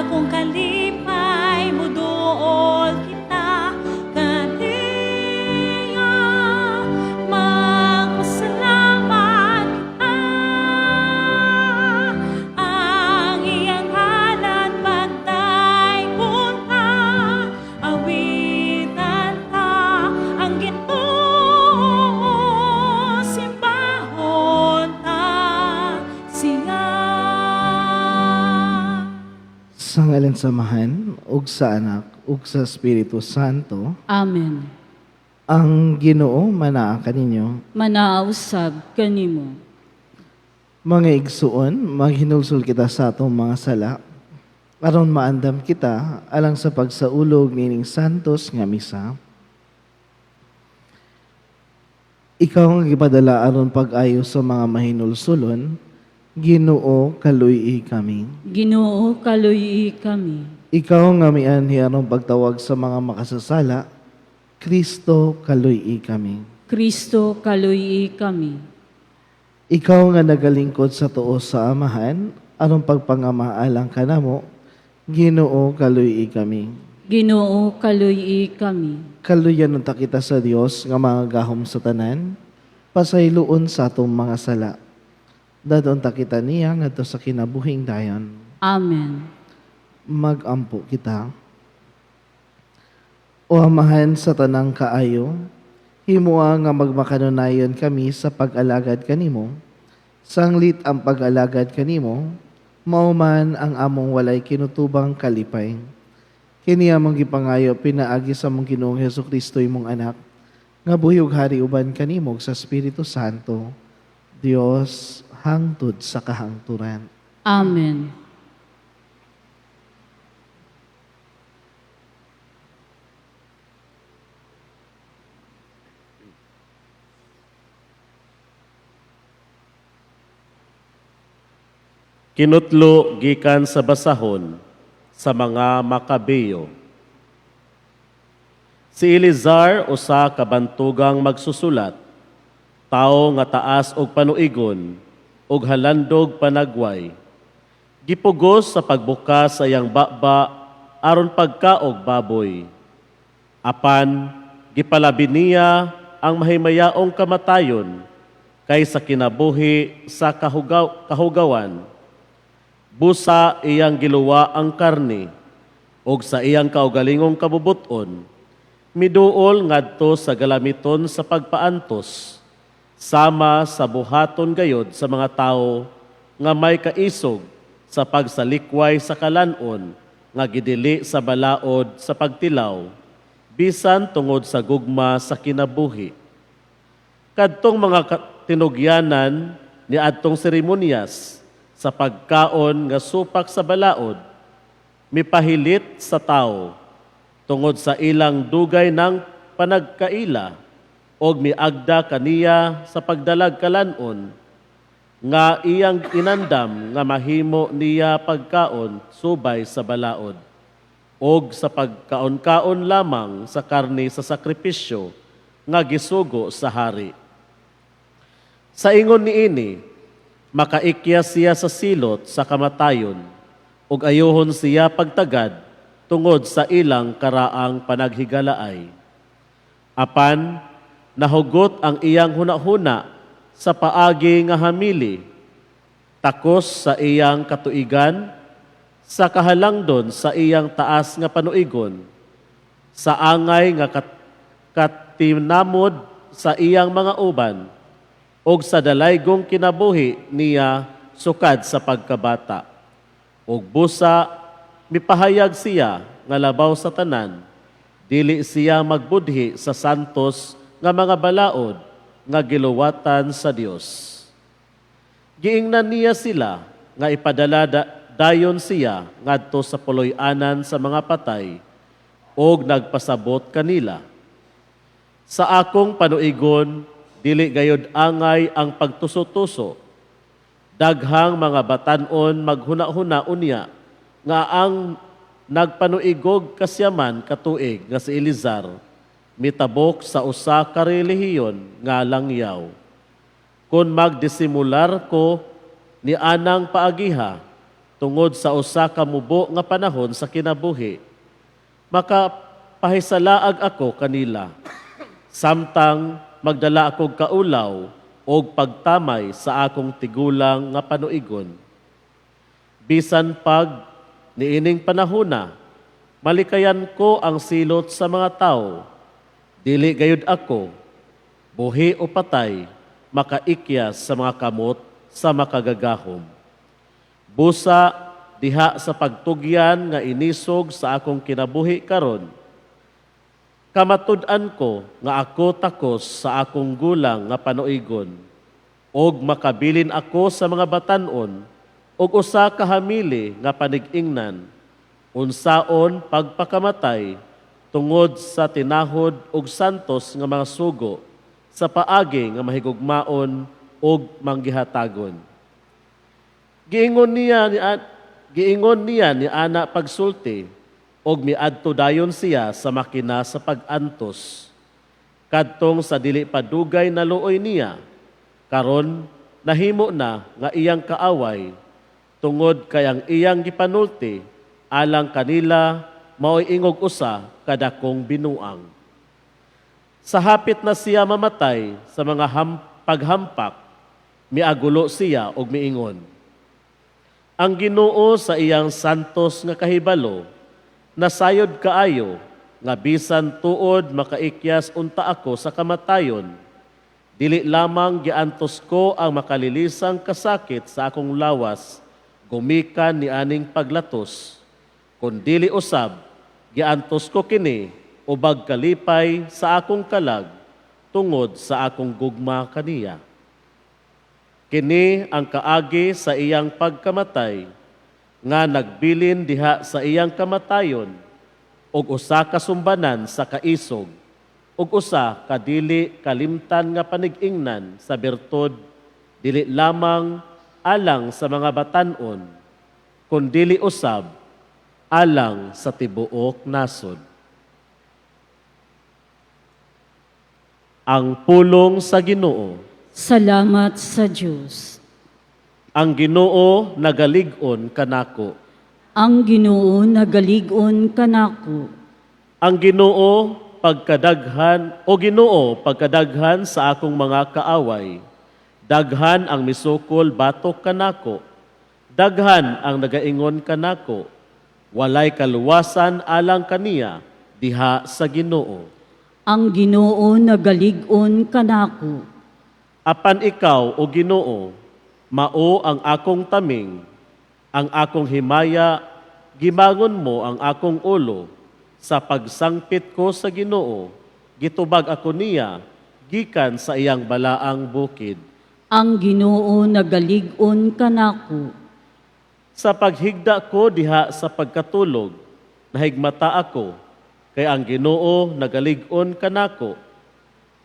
Dakong kalipay, muduol kita kaniya. Magpasalamat kita, ang iyang ngalan pagdaygon ta, awitan ta ang Ginoo, simbahon ta siya. Sa ngalan sa Amahan, ug sa Anak, ug sa Espiritu Santo. Amen. Ang Ginoo manaa kaninyo. Manaa usab kanimo. Mga igsuon, maghinulsol kita sa atong mga sala, aron maandam kita alang sa pagsaulog nining santos nga misa. Ikaw ang gipadala aron pag-ayo sa mga mahinulsulon, Ginoo, kaluy-i kami. Ginoo, kaluy-i kami. Ikaw nga mianhi aron pagtawag sa mga makasasala, Kristo, kaluy-i kami. Kristo, kaluy-i kami. Ikaw nga nagalingkod sa tuo sa Amahan, aron pagpangamaalang kanamo, Ginoo, kaluy-i kami. Ginoo, kaluy-i kami. Kaluyan unta kita sa Dios nga mga gahom sa tanan, pasayloon sa atong mga sala. Dadon ta kita niya ngadto sa kinabuhing dayon. Amen. Magampo kita. O Amahan sa tanang kaayo, himoa nga magmakanunayon kami sa pag-alagad kanimo. Sanglit ang pag-alagad kanimo, mao man ang among walay kinutubang kalipay. Kini among gipangayo pinaagi sa among Ginoong Hesukristo, imong anak, nga buhi ug hari uban kanimo sa Espiritu Santo, Dios hangtod sa kahangturan. Amen. Kinutlo gikan sa basahon sa mga Makabeyo. Si Elizar, usa ka bantugang magsusulat, tawo nga taas og panuigon ug halandog panagway. Gipugos sa pagbukas sa iyang baba aron pagkaog baboy. Apan gipalabi niya ang mahimayaong kamatayon kaysa kinabuhi sa kahugawan. Busa iyang giluwa ang karni ug sa iyang kaugalingong kabubuton miduol ngadto sa galamiton sa pagpaantos, sama sa buhaton gayod sa mga tawo nga may kaisog sa pagsalikway sa kalanon nga gidili sa balaod sa pagtilaw bisan tungod sa gugma sa kinabuhi. Kadtong mga tinugyanan ni adtong seremonyas sa pagkaon nga supak sa balaod, mipahilit sa tao tungod sa ilang dugay ng panagkaila og miagda kaniya sa pagdalag kalanon nga iyang inandam nga mahimo niya pagkaon subay sa balaod og sa pagkaon-kaon lamang sa karni sa sakripisyo nga gisugo sa hari. Sa ingon niini, makaikya siya sa silot sa kamatayon ug ayuhon siya pagtagad tungod sa ilang karaang panaghigalaay. Apan nahugot ang iyang hunahuna sa paagi nga hamili, takos sa iyang katuigan, sa kahalangdon sa iyang taas nga panuigon, sa angay nga katinamod sa iyang mga uban, ug sa dalaygong kinabuhi niya sukad sa pagkabata. Ug busa mipahayag siya nga labaw sa tanan, dili siya magbudhi sa santos nga mga balaod nga giluwatan sa Dios. Giingnan niya sila nga ipadala dayon siya ngadto sa puloy-anan sa mga patay og nagpasabot kanila. Sa akong panuigon, dili gayod angay ang pagtuso-tuso. Daghang mga batan-on maghuna-huna unya nga ang nagpanuigog kasyaman katuig nga si Elizar mitabok sa usa ka relihiyon nga langyaw. Kon magdisimular ko ni anang paagiha, tungod sa usa ka mubo nga panahon sa kinabuhi. Makapahisalaag ako kanila. Samtang magdala akog kaulaw og pagtamay sa akong tigulang nga panuigon. Bisan pag niining panahona, malikayan ko ang silot sa mga tao. Dili gayud ako, buhi o patay, makaikyas sa mga kamot sa makagagahom. Busa diha sa pagtugyan nga inisog sa akong kinabuhi karon, kamatud-an ko nga ako takos sa akong gulang nga panuigon, og makabilin ako sa mga batan-on og usa ka hamili nga panig-ingnan, unsaon pagpakamatay tungod sa tinahod og santos nga mga sugo sa paagi nga mahigugmaon og manggihatagon. Giingon niya ni ana pagsulti og miadto dayon siya sa makina sa pag-antos. Kadtong sa dili pa dugay naluoy niya, karon nahimo na nga iyang kaaway tungod kay ang iyang gipanulti alang kanila maoy ingog usa kadakong binuang. Sa hapit na siya mamatay sa mga paghampak, miagulo siya og miingon: "Ang Ginoo sa iyang santos nga kahibalo, nasayod kaayo nga bisan tuod makaikyas unta ako sa kamatayon, dili lamang giantos ko ang makalilisang kasakit sa akong lawas gumikan ni aning paglatos, kundili usab giantos ko kini ubag kalipay sa akong kalag tungod sa akong gugma kaniya. Kini ang kaagi sa iyang pagkamatay nga nagbilin diha sa iyang kamatayon og usa ka sumbanan sa kaisog ug usa ka dili kalimtan nga panig-ingnan sa bertud, dili lamang alang sa mga batan-on kundili usab alang sa tibuok nasod." Ang pulong sa Ginoo. Salamat sa Dios. Ang Ginoo nagalig-on kanako. Ang Ginoo nagalig-on kanako. Ang Ginoo pagkadaghan o Ginoo, pagkadaghan sa akong mga kaaway. Daghan ang misukol batok kanako. Daghan ang nagaingon kanako: "Walay kaluwasan alang kaniya diha sa Ginoo." Ang Ginoo nagalig-on kanako. Apan ikaw, o Ginoo, mao ang akong taming, ang akong himaya, gibangon mo ang akong ulo. Sa pagsangpit ko sa Ginoo, gitubag ako niya gikan sa iyang balaang bukid. Ang Ginoo nagalig-on kanako. Sa paghigda ko diha sa pagkatulog, nahigmata ako, kay ang Ginoo nagalig-on kanako.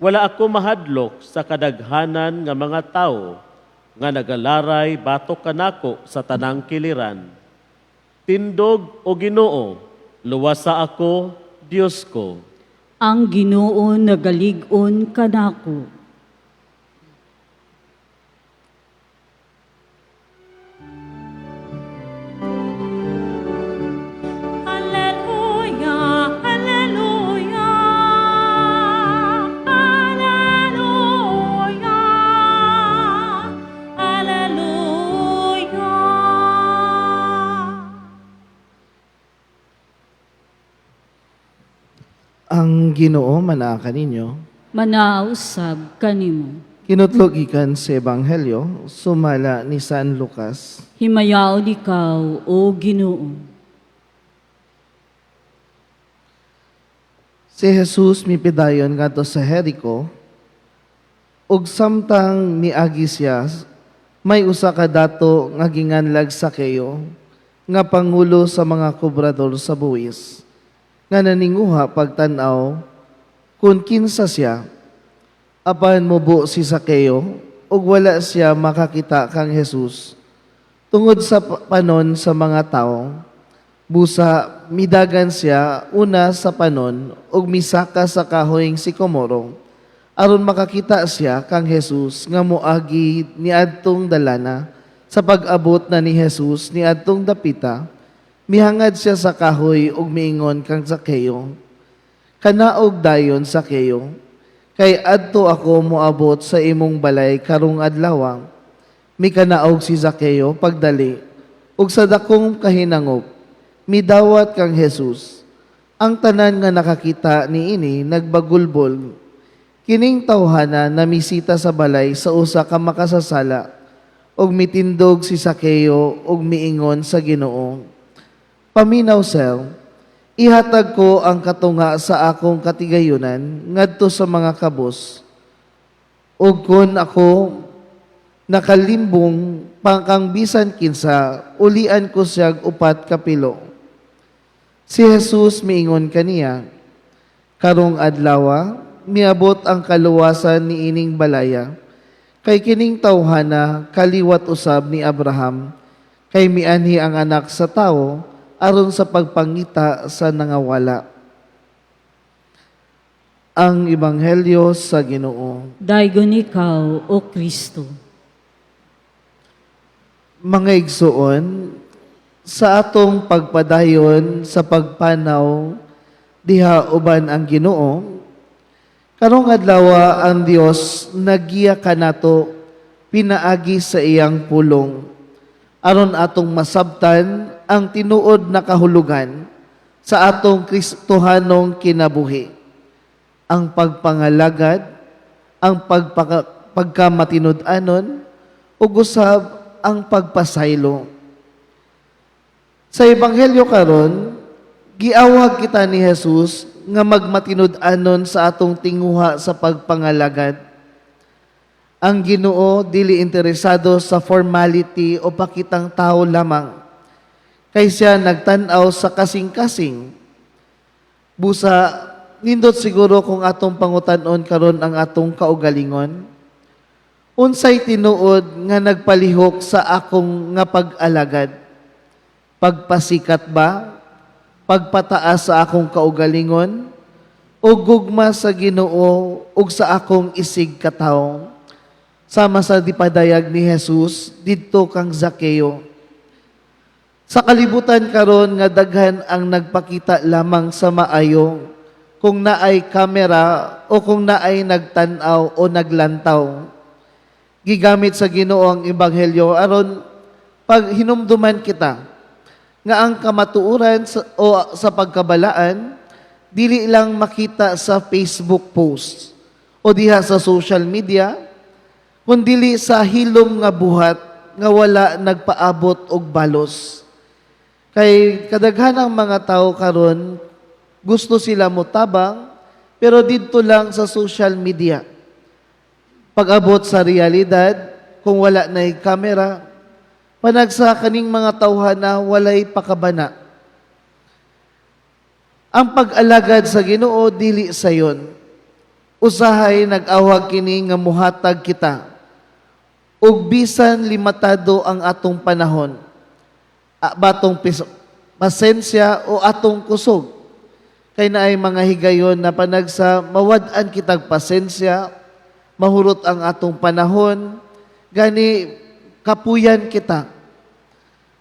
Wala ako mahadlok sa kadaghanan nga mga tawo nga nagalaray batok kanako sa tanang kiliran. Tindog, o Ginoo, luwasa ako, Dios ko. Ang Ginoo nagalig-on kanako. Alleluia, Alleluia, Alleluia, Alleluia. Ang Ginoo manaa kaninyo. Manausab kanimo. Kinutlo gikan sa Ebanghelyo sumala ni San Lucas. Himayaon ikaw, O Ginoo. Si Jesus mipidayon ngadto sa Jericho ug samtang miagi siya, may usa ka dato nga ginganlag Sakeo nga pangulo sa mga kobrador sa buwis nga naninguha pagtan-aw kung kinsa siya. Apan mubo si Sakeo ug wala siya makakita kang Jesus tungod sa panon sa mga tawo. Busa midagan siya una sa panon ug misaka sa kahoyng sikomoro aron makakita siya kang Jesus nga moagi niadtong dalana. Sa pag-abot na ni Jesus ni adtong dapita, mihangad siya sa kahoy ug miingon kang Zakeo, "Kanaog dayon, Zakeo, kay adto ako moabot sa imong balay karong adlaw." Mikanaog si Zakeo pagdali ug sa dakong kahinangop midawat kang Jesus. Ang tanan nga nakakita niini nagbagulbol, "Kining tawhana namisita sa balay sa usa ka makasasala." Ug mitindog si Zakeo ug miingon sa Ginoo, "Paminaw, sir, ihatag ko ang katunga sa akong katigayunan ngadto sa mga kabos. Ug kun ako nakalimbong pangkang bisan kinsa, ulian ko siyag upat kapilo." Si Jesus miingon kaniya, "Karong adlawa, miabot ang kaluwasan ni ining balaya, kay kining tawhana kaliwat usab ni Abraham, kay mianhi ang Anak sa Tawo aron sa pagpangita sa nangawala." Ang Ebanghelyo sa Ginoo. Daygon ikaw, O Kristo. Mga igsuon, sa atong pagpadayon sa pagpanaw diha uban ang Ginoo, karong adlaw ang Dios nagiya kanato pinaagi sa iyang pulong aron atong masabtan ang tinuod na kahulugan sa atong Kristohanong kinabuhi. Ang pagpangalagad, ang pagkamatinud-anon, ug usab ang pagpasaylo. Sa Ebanghelyo karon, giawhag kita ni Jesus nga magmatinud-anon sa atong tinguha sa pagpangalagad. Ang Ginoo dili interesado sa formality o pakitang tao lamang. Kay siya nagtan-aw sa kasing-kasing. Busa, nindot siguro kung atong pangutan-on karon ang atong kaugalingon. Unsay tinuod nga nagpalihok sa akong nga pag-alagad? Pagpasikat ba? Pagpataas sa akong kaugalingon? O gugma sa Ginoo ug sa akong isig katawo? Sama sa gipadayag ni Jesus didto kang Zakeo. Sa kalibutan karon nga daghan ang nagpakita lamang sa maayo kung naay kamera o kung naay nagtan-aw o naglantaw. Gigamit sa Ginoo ang ebanghelyo aron pag hinumduman kita nga ang kamatuoran o sa pagkabalaan dili lang makita sa Facebook posts o diha sa social media, kundili sa hilom nga buhat nga wala nagpaabot og balos. Kay kadaghan ang mga tao karon, gusto sila motabang, pero didto lang sa social media. Pag-abot sa realidad, kung wala na kamera, panagsa kaning mga tawhana walay pakabana. Ang pag-alagad sa Ginoo dili sayon. Usahay nag-awhag kini nga muhatag kita ug bisan limitado ang atong panahon, batong pasensya o atong kusog. Kay naay mga higayon na panagsa mawad-an kitag pasensya, mahurot ang atong panahon, gani kapuyan kita.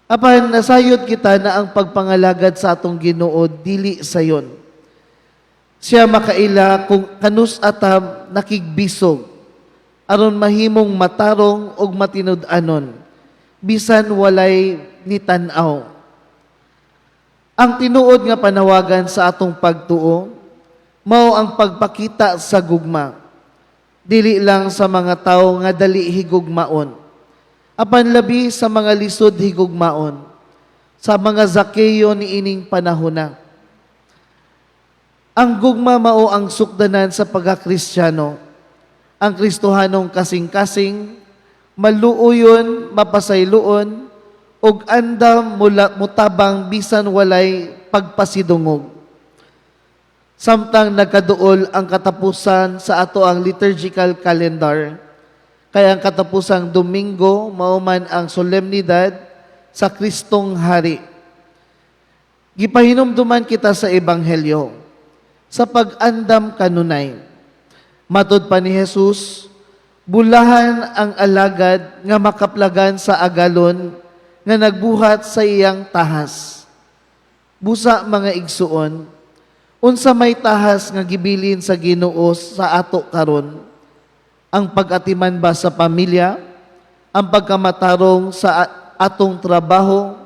Apan nasayod kita na ang pagpangalagad sa atong Ginoo dili sayon. Siya makaila kung kanus atam nakigbisog aron mahimong matarong ug matinud-anon bisan walay nitan-aw. Ang tinuod nga panawagan sa atong pagtuo mao ang pagpakita sa gugma. Dili lang sa mga tawo nga dali higugmaon, apan labi sa mga lisod higugmaon, sa mga Zakeo ni ining panahona. Ang gugma mao ang sukdanan sa pagkakristyano. Ang Kristohanong kasing-kasing, maluoyon, mapasayloon, ug andam mula mutabang bisan walay pagpasidungog. Samtang nagkaduol ang katapusan sa ato ang liturgical calendar, kay ang katapusang Domingo mao man ang solemnidad sa Kristong Hari. Gipahinumduman kita sa Ebanghelyo sa pag-andam kanunay. Matod pa ni Jesus, Bulahan ang alagad nga makaplagan sa agalon nga nagbuhat sa iyang tahas. Busa, mga igsuon, unsa may tahas nga gibilin sa Ginoo sa ato karon? Ang pag-atiman ba sa pamilya? Ang pagkamatarong sa atong trabaho?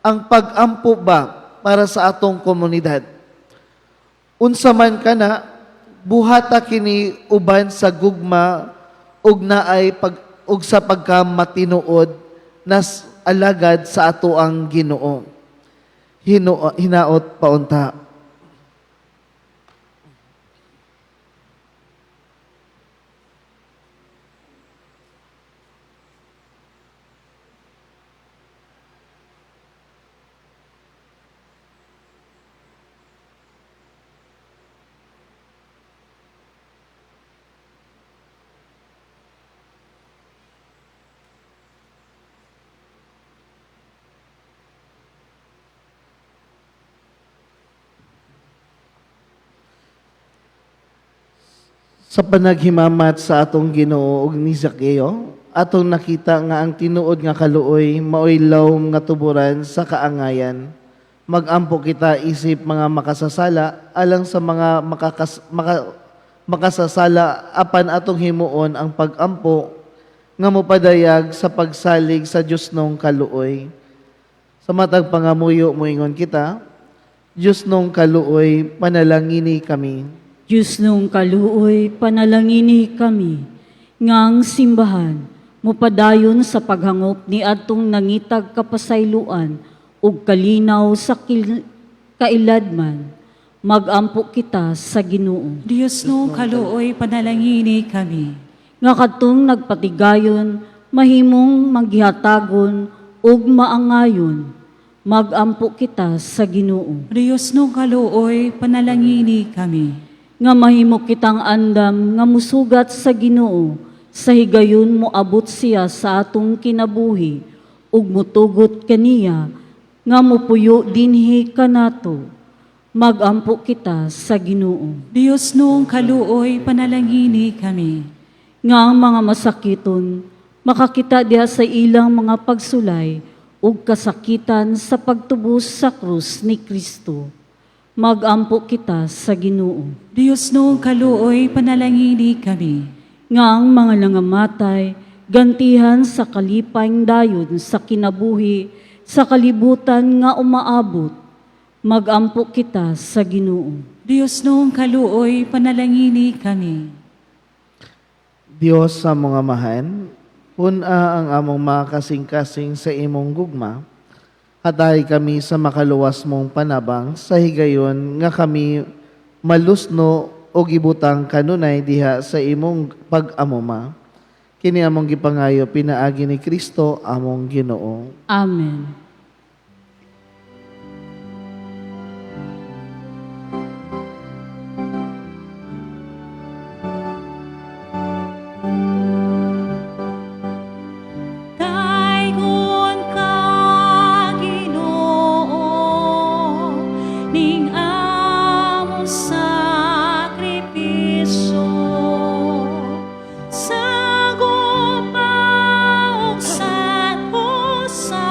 Ang pag-ampo ba para sa atong komunidad? Unsa man kana, buhata kini uban sa gugma ug naay pag ug sa pagkamatinuod nas alagad sa ato ang Ginoo. Hinaot paunta. Sa panaghimamat sa atong Ginoo ug ni Zakeo, atong nakita nga ang tinuod nga kaluoy maoy lawom nga tuburan sa kaangayan. Magampo kita isip mga makasasala alang sa mga makasasala apan atong himuon ang pagampo nga mopadayag sa pagsalig sa Dios nung kaluoy. Sa matag pangamuyo moingon kita, Dios nung kaluoy, panalangini kami. Diyos nung kaluoy, panalangini kami, nga ang simbahan mupadayon sa paghangop ni adtong nangitag kapasayloan ug kalinaw sa kailadman. Magampo kita sa Ginoo. Diyos nung kaluoy, panalangini kami. Nga kadtong nagpatigayon, mahimong manggihatagon ug maangayon. Magampo kita sa Ginoo. Diyos nung kaluoy, panalangini kami. Nga mahimo kitang andam nga musugat sa Ginoo, sa higayon moabot siya sa atong kinabuhi ug mutugot kaniya nga mupuyo dinhi kanato. Magampo kita sa Ginoo. Diyos nung kaluoy, panalangini kami. Nga ang mga masakiton makakita diha sa ilang mga pagsulay ug kasakitan sa pagtubos sa krus ni Kristo. Magampo kita sa Ginoo. Diyos nung kaluoy, panalangini kami. Nga ang mga nangamatay gantihan sa kalipay dayon sa kinabuhi sa kalibutan nga umaabot. Magampo kita sa Ginoo. Diyos nung kaluoy, panalangini kami. Dios sa mga amahan, pun-a ang among mga kasing-kasing sa imong gugma. Hatay kami sa makaluwas mong panabang sa higayon nga kami malusno og ibutang kanunay diha sa imong pag-amuma. Kini among gipangayo pinaagi ni Kristo among Ginoo. Amen. Daygon ka, Ginoo, ning among sakripisyo sa guba ug sa usa.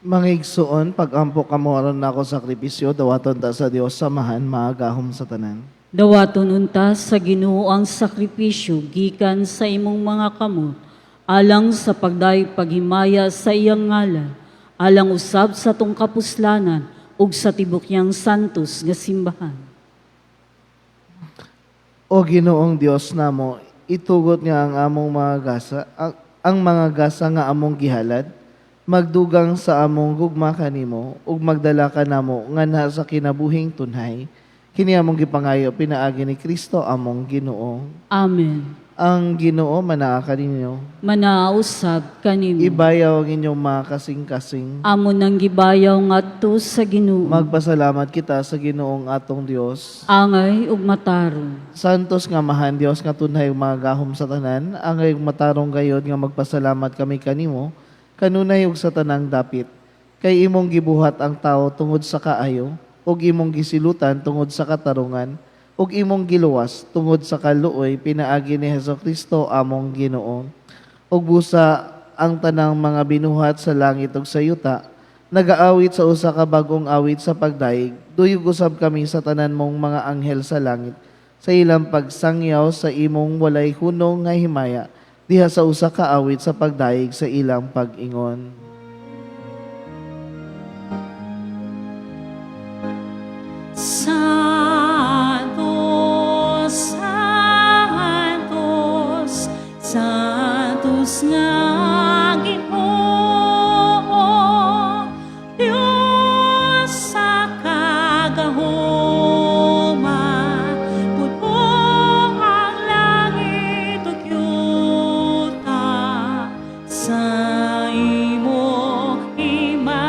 Mga igsoon, pag-ampo kamo aron nako sakripisyo, dawaton ta sa Dios samahan maagahom sa tanan. Dawaton unta sa Ginoo ang sakripisyo gikan sa imong mga kamot alang sa pagday paghimaya sa iyang ngalan, alang usab sa atong kapuslanan ug sa tibok niyang santos nga simbahan. O Ginoong Dios namo, itugot nga ang among mga gasa, ang mga gasa nga among gihalad, magdugang sa among gugma kanimo ug magdala kanamo nganha sa kinabuhing tunhay. Kini among gipangayo pinaagi ni Kristo among Ginoo. Amen. Ang Ginoo manaa kaninyo. Manausab kanimo. Ibayaw ang inyong mga kasing-kasing. Amo nang gibayaw ngadto sa Ginoo. Magpasalamat kita sa Ginoong atong Dios. Angay ug matarong. Santos nga mahan Dios nga tunay ug mga gahom sa tanan, angay ug matarong gayod nga magpasalamat kami kanimo, kanunay ug sa tanang dapit. Kay imong gibuhat ang tawo tungod sa kaayo, ug imong gisilutan tungod sa katarungan, ug imong giluwas tungod sa kaluoy pinaagi ni Hesus Kristo among Ginoo. Ug busa ang tanang mga binuhat sa langit ug sa yuta, nagaawit sa usa ka bag-ong awit sa pagdayeg, duyog usab kami sa tanan mong mga anghel sa langit, sa ilang pagsangyaw sa imong walay hunong nga himaya, diha sa usa ka awit sa pagdayeg sa ilang pag-ingon. Santos, Santos, Santos nga Ginoo, Dios sa kagahoma, puno ang langit ug yuta sa imong himaya,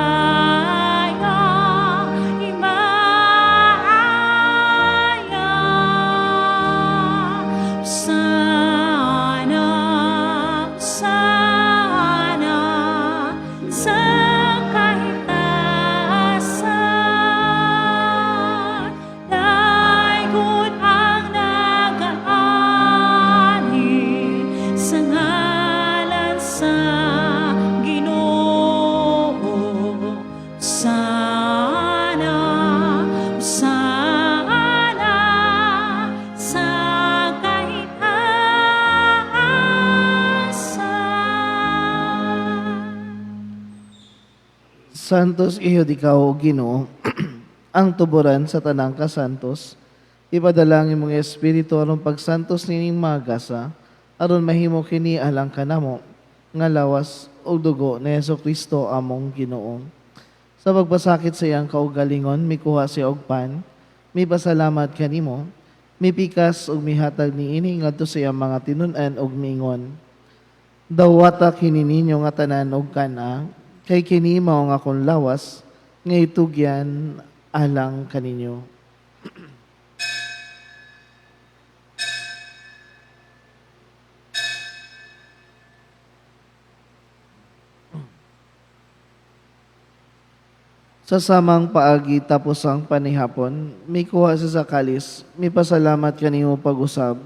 himaya. Hosana, Hosana, sa kahitasan, Daygon ang nagaanhi sa ngalan sa Ginoo. Hosana, Hosana, sa kahitasan. Santos ihod ikaw, O Ginoo, ang tuburan sa tanang kasantos. Ipadala ang imong espiritu aron pagsantos nining mga gasa, aron mahimo kini alang kanamo nga lawas ug dugo ni Hesus Kristo among Ginoo. Sa pagpasakit sa iyang kaugalingon, mikuha siya og pan, mipasalamat kanimo, mipikas ug mihatag niini ngadto sa iyang mga tinun-an ug miingon: Dawata kini ninyo nga tanan og kana, kay kini mao ang akong lawas nga itugyan alang kaninyo. Sa samang paagi tapos ang panihapon, mikuha siya sa kalis, mipasalamat kanimo pag-usab,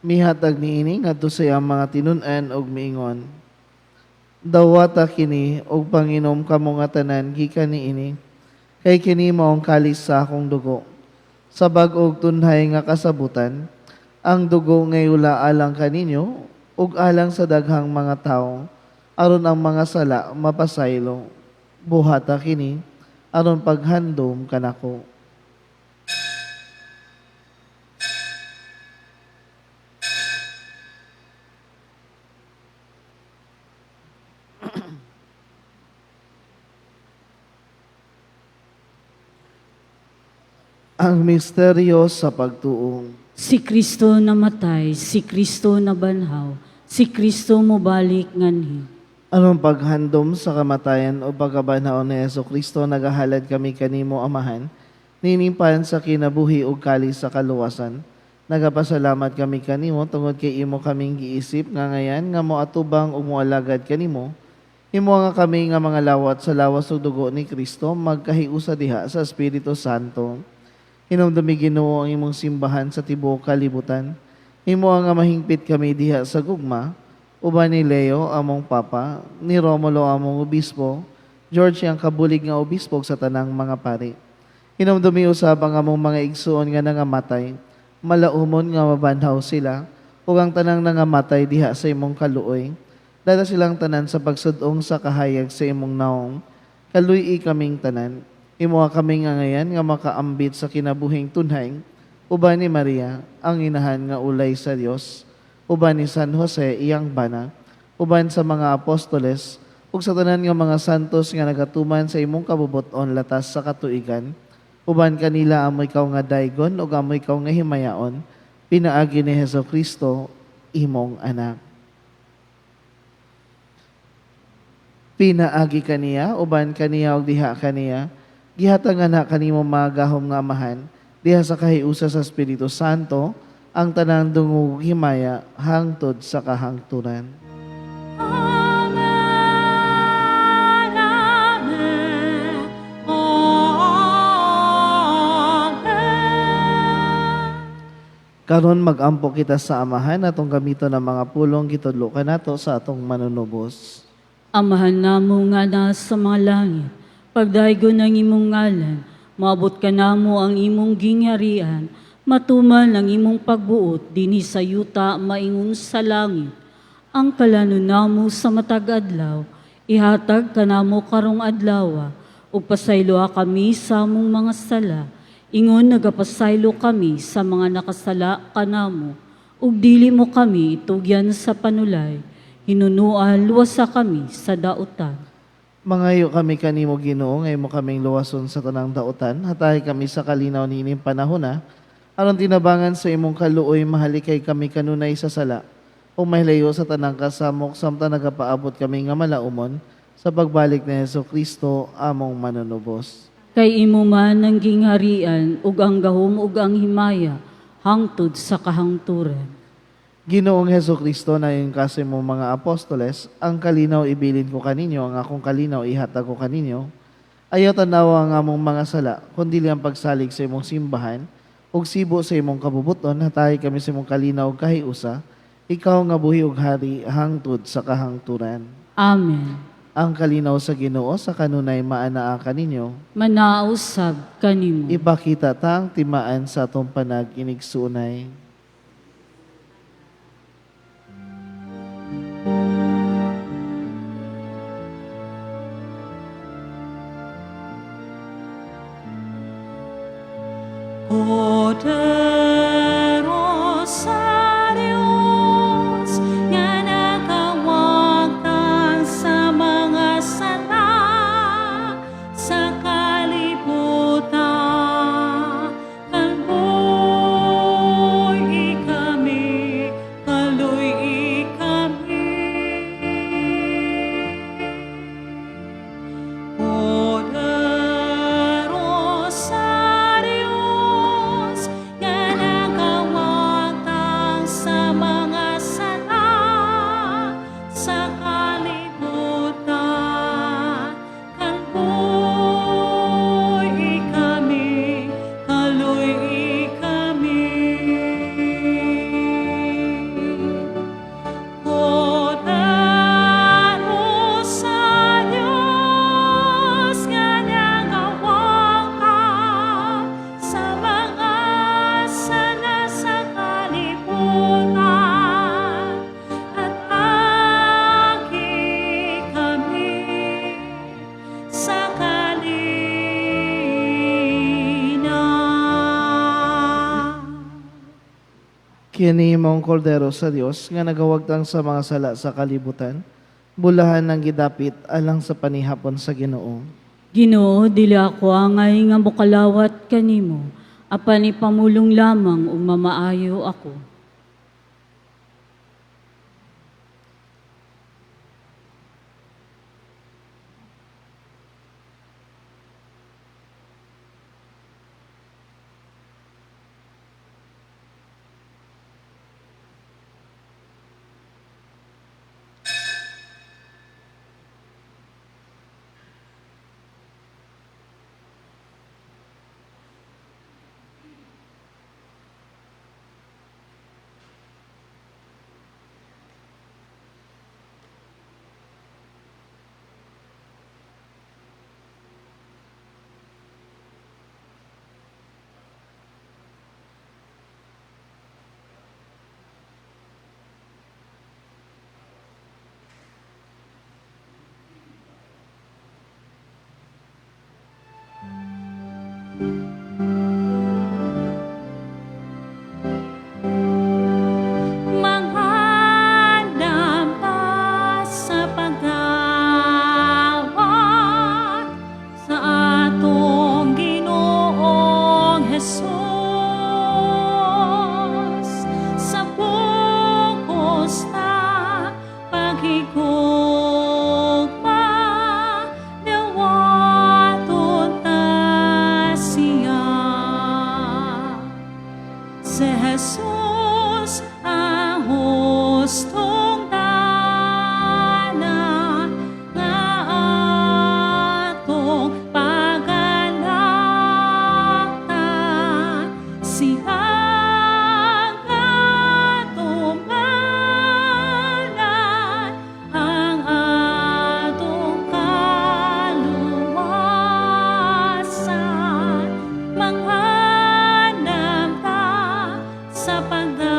mihatag niini ngadto sa iyang mga tinun-an ug miingon: Dawata kini ug panginom kamo nga tanan gikan niini, kay kini mao ang kalis sa akong dugo. Sa bag-ong tunhay nga kasabutan, ang dugo ngayula alang kaninyo ug alang sa daghang mga tawo, aron ang mga sala mapasaylo. Buhata kini aron paghandom kanako. Ang misteryo sa pagtuo. Si Kristo namatay, si Kristo nabanhaw, si Kristo mobalik nganhi. Anong paghandom sa kamatayan o pagkabanhaw ni Hesus Kristo, nagahalad kami kanimo Amahan, ninimpan sa kinabuhi ug kalis sa kaluwasan. Nagapasalamat kami kanimo tungod kay imo kaming giisip nga ngayan nga moatubang ug moalagad kanimo. Imo nga kami nga mga lawat sa lawas ug dugo ni Kristo magkahiusa diha sa Espiritu Santo. Hinumdumi Ginoo ang imong simbahan sa tibuok kalibutan. Himo nga mahingpit kami diha sa gugma, uban ni Leo among Papa, ni Romulo among Obispo, George iyang kabulig nga obispo ug sa tanang mga pari. Hinumdumi usab ang among mga igsuon nga nangamatay, malaumon nga mabanhaw sila, ug ang tanang nangamatay diha sa imong kaluoy. Dala silang tanan sa pagsud-ong sa kahayag sa imong naong. Kaluy-i kaming tanan. Imoha kaming angayan nga makaambit sa kinabuhing tunhay, uban ni Maria, ang inahan nga ulay sa Dios, uban ni San Jose iyang bana, uban sa mga apostoles, ug sa tanan nga mga santos nga nagatuman sa imong kabubut-on latas sa katuigan, uban kanila amo ikaw nga daygon ug amo ikaw nga himayaon, pinaagi ni Hesus Kristo imong anak. Pinaagi kaniya, uban kaniya ug diha kaniya, gihatag na kanimo magahom nga Amahan, diha sa kahiusa sa Espiritu Santo, ang tanang dungog himaya hangtod sa kahangturan. Amen. Amen. Amen. Karon magampo kita sa Amahan atong gamiton ang mga pulong gitudlo kanato sa atong manunubos. Amahan namo nga nasa mga langit, pagdaygon ang imong ngalan, maabot kanamo ang imong gingharian, matuman ang imong pagbuot dinhi sa yuta maingon sa langit. Ang kalanon namo sa matag adlaw, ihatag kanamo karong adlaw, ug pasayloa kami sa among mga sala, ingon nagapasaylo kami sa mga nakasala kanamo, ug dili mo kami itugyan sa panulay, hinunuan luwasa kami sa dautan. Mangayo kami kanimo Ginoo, ngayon mo kaming luwason sa tanang dautan, hatahi kami sa kalinaw niining panahona, aron tinabangan sa imong kaluoy mahalikay kami kanunay sa sala, o mahilayo sa tanang kasamok samtang nagapaabot kami nga malaumon sa pagbalik ni Hesus Kristo among manunubos. Kay imo man ang gingharian ug ang gahom ug ang himaya hangtod sa kahangturan. Ginoong Hesus Kristo, nayon kasi mo mga apostoles, ang kalinaw ibilin ko kaninyo, ang akong kalinaw ihatag ko kaninyo. Ayaw tanawa ang among mga sala, kundi ang pagsalig sa imong simbahan, ug sibo sa imong kabubuton, hatahi kami sa imong kalinaw ug kahiusa, ikaw nga buhi ug hari hangtod sa kahangturan. Amen. Ang kalinaw sa Ginoo sa kanunay maanaa kaninyo, Manausab kanimo. Ipakita ta ang timaan sa atong panag-inigsuonay. Kordero sa Dios nga nagawagtang sa mga sala sa kalibutan, kaluy-i kami, kaluy-i kami. Kordero sa Dios nga nagawagtang sa mga sala sa kalibutan, kaluy-i kami, kaluy-i kami. Kordero sa Dios nga nagawagtang sa mga sala sa kalibutan, at aki kami sa kalinaw. Kini mong kordero sa Dios nga nagawagtang sa mga sala sa kalibutan, bulahan ng gidapit alang sa panihapon sa Ginoo. Ginoo, dili ako angay nga mokalawat kanimo, apan ipamulong lamang ug mamaayo ako. Mangandam ta sa pagdawat sa atong Ginoong Jesus, sa bugos na paghigugma, dawaton ta siya. Si Jesus ang hustong dana nga atong pagalakta. Siya ang katumanan, ang atong kaluwasan. Mangandam ta sa pagdawat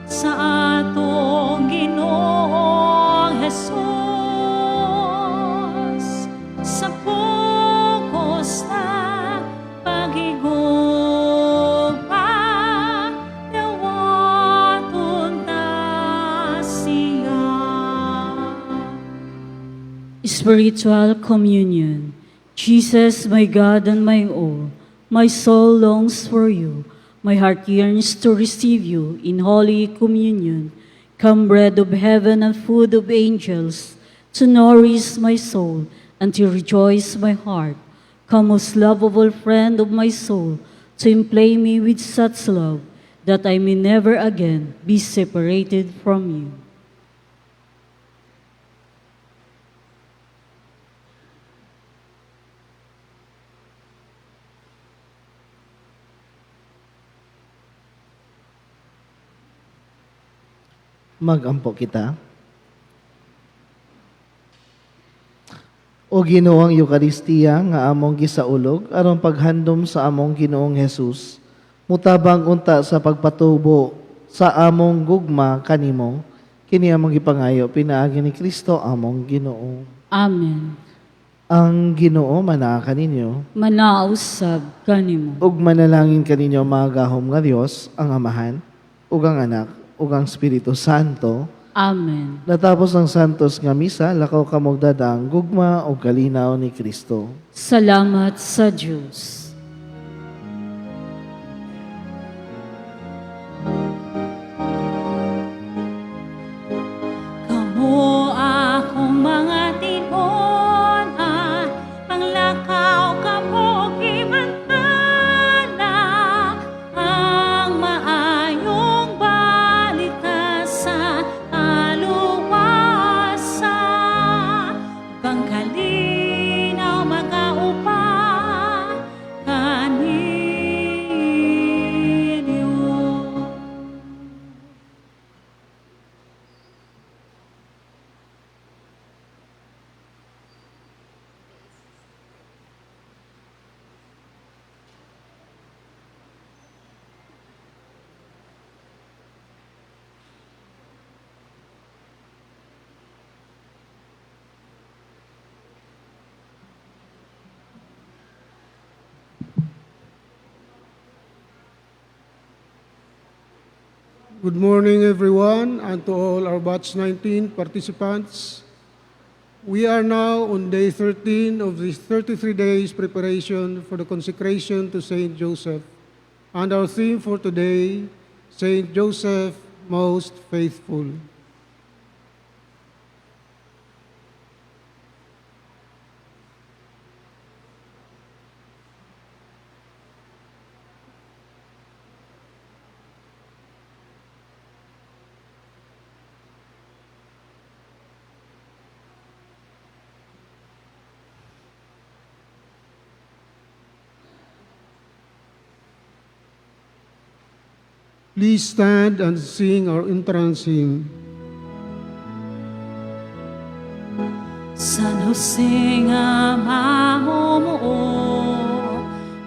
sa atong Ginoong Jesus, sa bugos na paghigugma, dawaton ta siya. Spiritual Communion. Jesus, my God and my all, my soul longs for you. My heart yearns to receive you in Holy Communion. Come, bread of heaven and food of angels, to nourish my soul and to rejoice my heart. Come, most lovable friend of my soul, to inflame me with such love that I may never again be separated from you. Magampo kita. O Ginoong Eukaristiya nga among gisaulog aron paghandom sa among Ginoong Hesus, mutabang unta sa pagpatubo sa among gugma kanimo, kini among gipangayo pinaagi ni Kristo among Ginoo. Amen. Ang Ginoo manaa kaninyo, Manausab kanimo. Ug manalangin kaninyo mga gahom nga Dios, ang Amahan, ug ang Anak, ug ang Espiritu Santo. Amen. Natapos ang santos nga misa, lakaw kamog dadang gugma ug kalinaw ni Kristo. Salamat sa Diyos. Kamo akong mga tinon-an, panglakaw kamo gibantana ang maayong balita sa kaluwasan. Ug ang kalinaw makaupa kaninyo. Good morning, everyone, and to all our Batch 19 participants. We are now on day 13 of the 33 days preparation for the consecration to Saint Joseph. And our theme for today, Saint Joseph, Most Faithful. Please stand and sing our entrance hymn. San Jose nga mamumuo,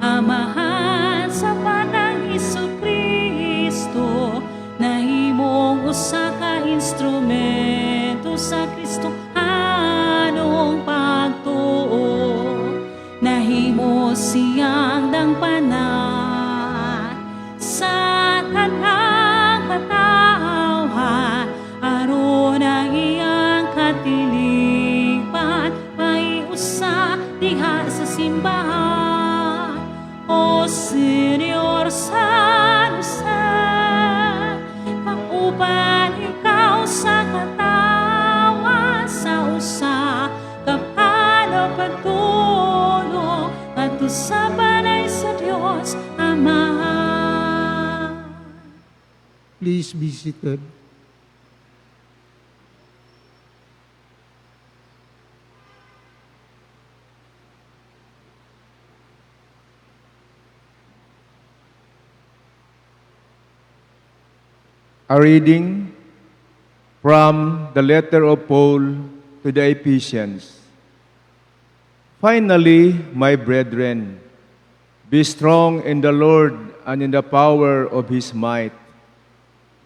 Amahan sa Batang Kristo, nahimong usa ka instrumento sa Kristo anong pagtuo. Sa sa Dios Amahan. Please be seated. A reading from the letter of Paul to the Ephesians. Finally, my brethren, be strong in the Lord and in the power of his might.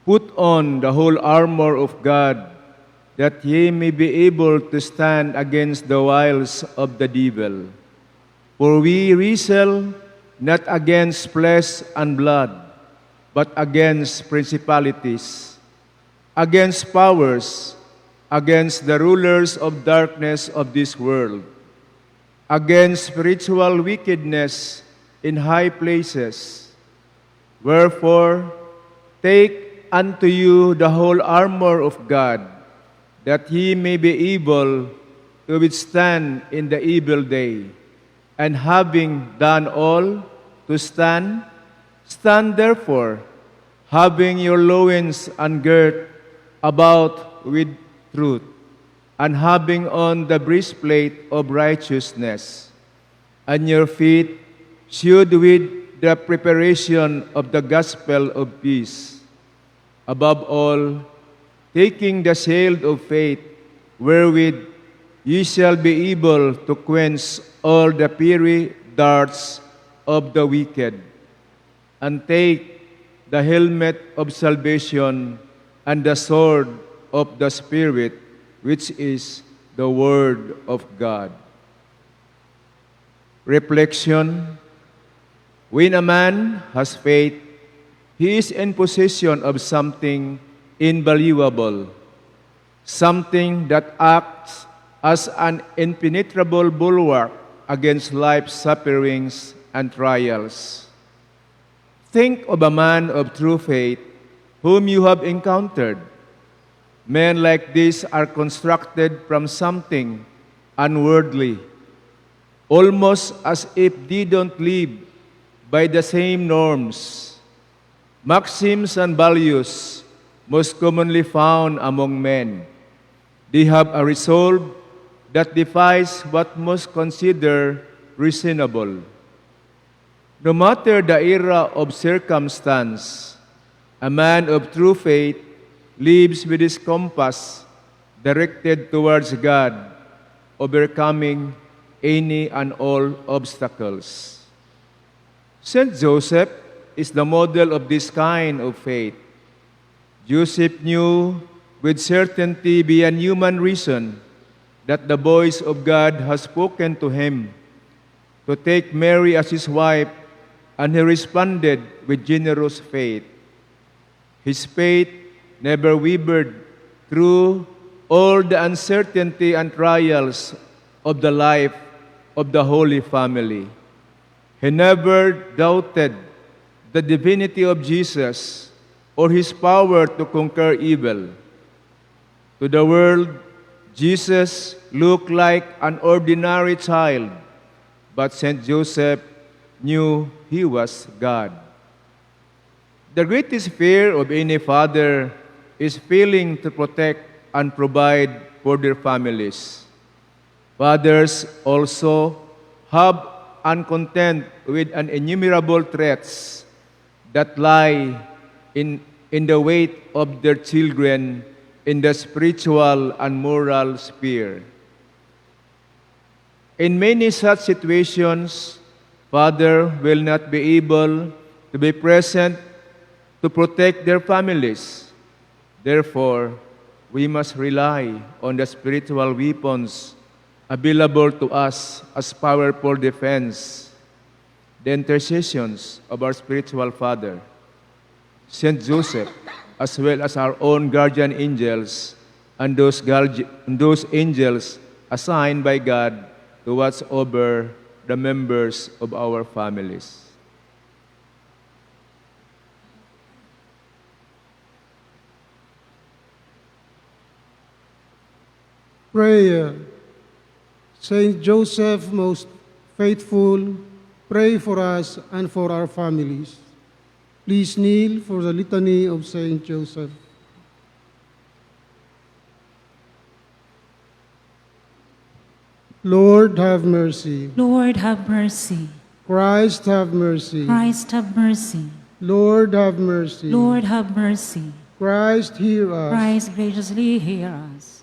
Put on the whole armor of God, that ye may be able to stand against the wiles of the devil. For we wrestle not against flesh and blood, but against principalities, against powers, against the rulers of darkness of this world, against spiritual wickedness in high places. Wherefore, take unto you the whole armor of God, that ye may be able to withstand in the evil day, and having done all to stand, stand therefore, having your loins ungirt about with truth, and having on the breastplate of righteousness, and your feet shod with the preparation of the gospel of peace. Above all, taking the shield of faith, wherewith ye shall be able to quench all the fiery darts of the wicked, and take the helmet of salvation and the sword of the Spirit, which is the Word of God. Reflection. When a man has faith, he is in possession of something invaluable, something that acts as an impenetrable bulwark against life's sufferings and trials. Think of a man of true faith whom you have encountered. Men like this are constructed from something unworldly, almost as if they don't live by the same norms, maxims, and values most commonly found among men. They have a resolve that defies what most consider reasonable. No matter the era of circumstance, a man of true faith lives with his compass directed towards God, overcoming any and all obstacles. Saint Joseph is the model of this kind of faith. Joseph knew with certainty beyond human reason that the voice of God has spoken to him to take Mary as his wife, and he responded with generous faith. His faith never wavered through all the uncertainty and trials of the life of the Holy Family. He never doubted the divinity of Jesus or his power to conquer evil. To the world, Jesus looked like an ordinary child, but Saint Joseph knew he was God. The greatest fear of any father is failing to protect and provide for their families. Fathers also have uncontent with an innumerable threats that lie in the wake of their children in the spiritual and moral sphere. In many such situations, father will not be able to be present to protect their families. Therefore, we must rely on the spiritual weapons available to us as powerful defense, the intercessions of our spiritual father, Saint Joseph, as well as our own guardian angels and those angels assigned by God to watch over the members of our families. Prayer. Saint Joseph, most faithful, pray for us and for our families. Please kneel for the Litany of Saint Joseph. Lord, have mercy. Lord, have mercy. Christ, have mercy. Christ, have mercy. Lord, have mercy. Lord, have mercy. Christ, hear us. Christ, graciously hear us.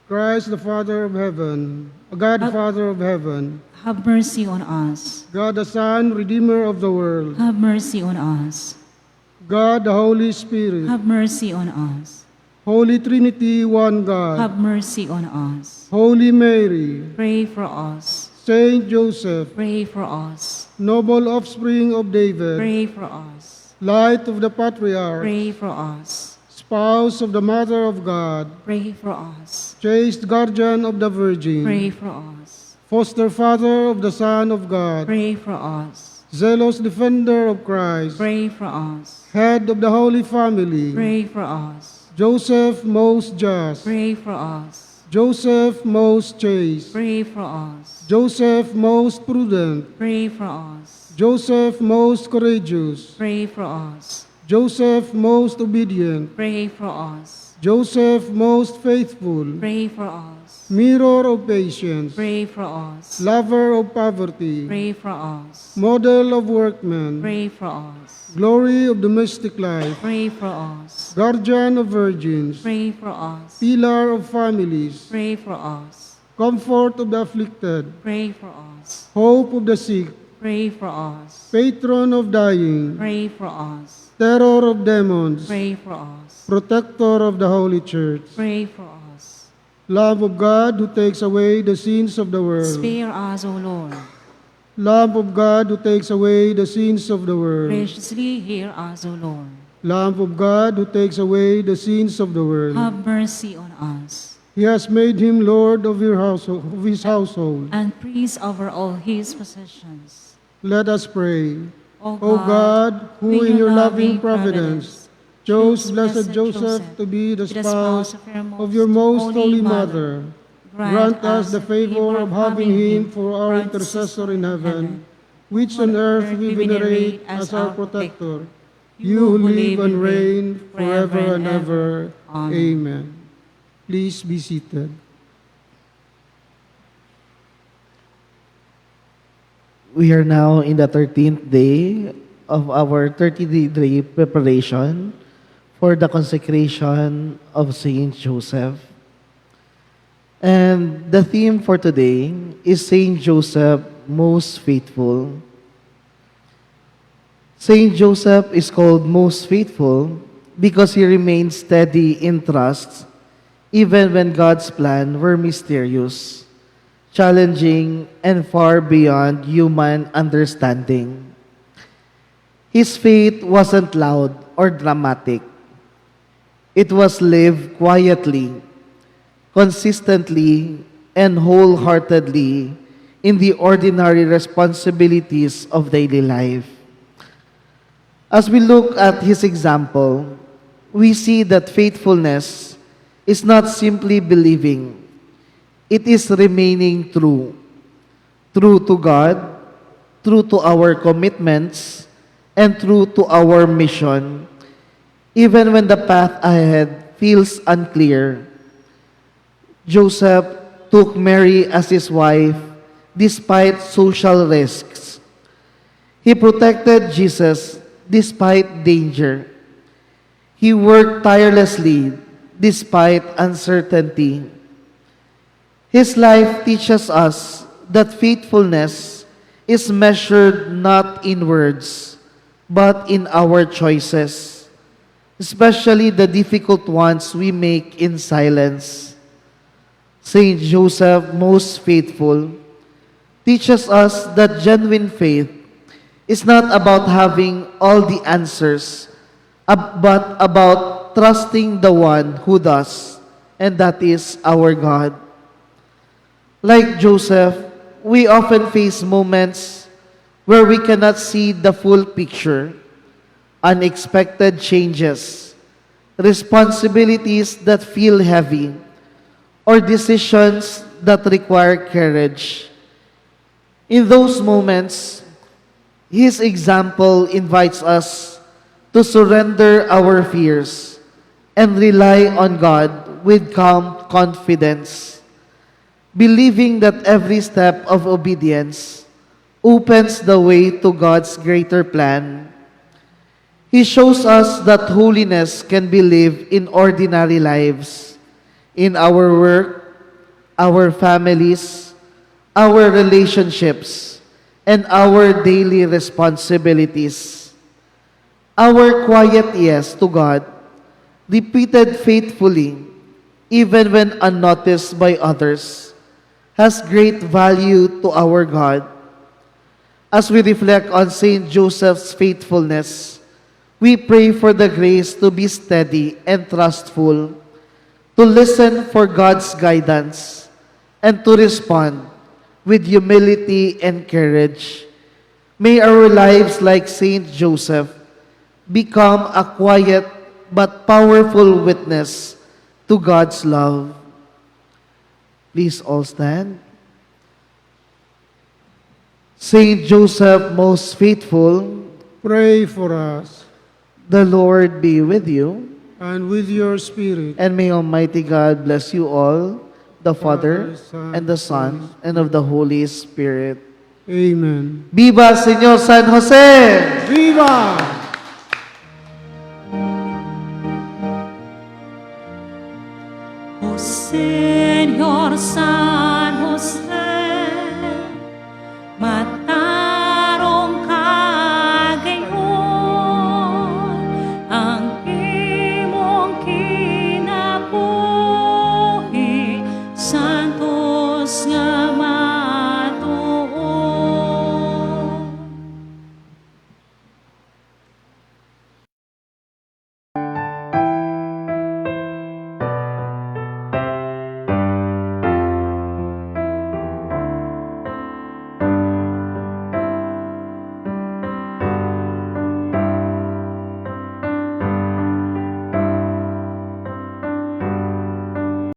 Christ, the Father of heaven, God, Father of heaven, Have mercy on us. God the Son, Redeemer of the world, Have mercy on us. God the Holy Spirit, Have mercy on us. Holy Trinity, one God, Have mercy on us. Holy Mary, Pray for us. Saint Joseph, Pray for us. noble offspring of David, Pray for us. light of the patriarch, Pray for us. spouse of the Mother of God, Pray for us. chaste guardian of the Virgin, Pray for us. foster father of the Son of God, Pray for us. Zealous defender of Christ, Pray for us. head of the Holy Family, Pray for us. Joseph most just, Pray for us. Joseph most chaste, Pray for us. Joseph most prudent, Pray for us. Joseph most courageous, Pray for us. Joseph most obedient, Pray for us. Joseph most faithful, Pray for us. Mirror of patience, Pray for us. Lover of poverty, Pray for us. Model of workmen, Pray for us. Glory of domestic life, Pray for us. Guardian of virgins, Pray for us. Pillar of families, Pray for us. Comfort of the afflicted, Pray for us. Hope of the sick, Pray for us. Patron of dying, Pray for us. Terror of demons, Pray for us. Protector of the Holy Church, Pray for us. Lamb of God who takes away the sins of the world, Spare us, O Lord. Lamb of God who takes away the sins of the world, Graciously hear us, O Lord. Lamb of God who takes away the sins of the world. Have mercy on us He has made him Lord of, your household, of his household. And priest over all his possessions. Let us pray. O O God, who in your loving providence chose blessed Joseph to be the spouse of your most holy mother, grant us the favor of having him for our intercessor in heaven, which on earth we venerate as our protector. You who live and reign forever and ever. Amen. Please be seated. We are now in the 13th day of our 30-day preparation for the consecration of Saint Joseph. And the theme for today is Saint Joseph Most Faithful. Saint Joseph is called most faithful because he remained steady in trust even when God's plan were mysterious, challenging, and far beyond human understanding. His faith wasn't loud or dramatic. It was lived quietly, consistently, and wholeheartedly in the ordinary responsibilities of daily life. As we look at his example, we see that faithfulness is not simply believing, it is remaining true. True to God, true to our commitments, and true to our mission, even when the path ahead feels unclear. Joseph took Mary as his wife despite social risks. He protected Jesus despite danger. He worked tirelessly despite uncertainty. His life teaches us that faithfulness is measured not in words, but in our choices, especially the difficult ones we make in silence. Saint Joseph, most faithful, teaches us that genuine faith is not about having all the answers, but about trusting the one who does, and that is our God. Like Joseph, we often face moments where we cannot see the full picture, unexpected changes, responsibilities that feel heavy, or decisions that require courage. In those moments, His example invites us to surrender our fears and rely on God with calm confidence, believing that every step of obedience opens the way to God's greater plan. He shows us that holiness can be lived in ordinary lives, in our work, our families, our relationships, and our daily responsibilities. Our quiet yes to God, repeated faithfully, even when unnoticed by others, has great value to our God. As we reflect on Saint Joseph's faithfulness, we pray for the grace to be steady and trustful, to listen for God's guidance, and to respond with humility and courage. May our lives, like Saint Joseph, become a quiet but powerful witness to God's love. Please all stand. Saint Joseph, most faithful, pray for us. The Lord be with you, and with your spirit. And may Almighty God bless you all, the Father, Father, Son, and the Son, and of the Holy Spirit. Amen. Viva Señor San Jose! Viva! Jose.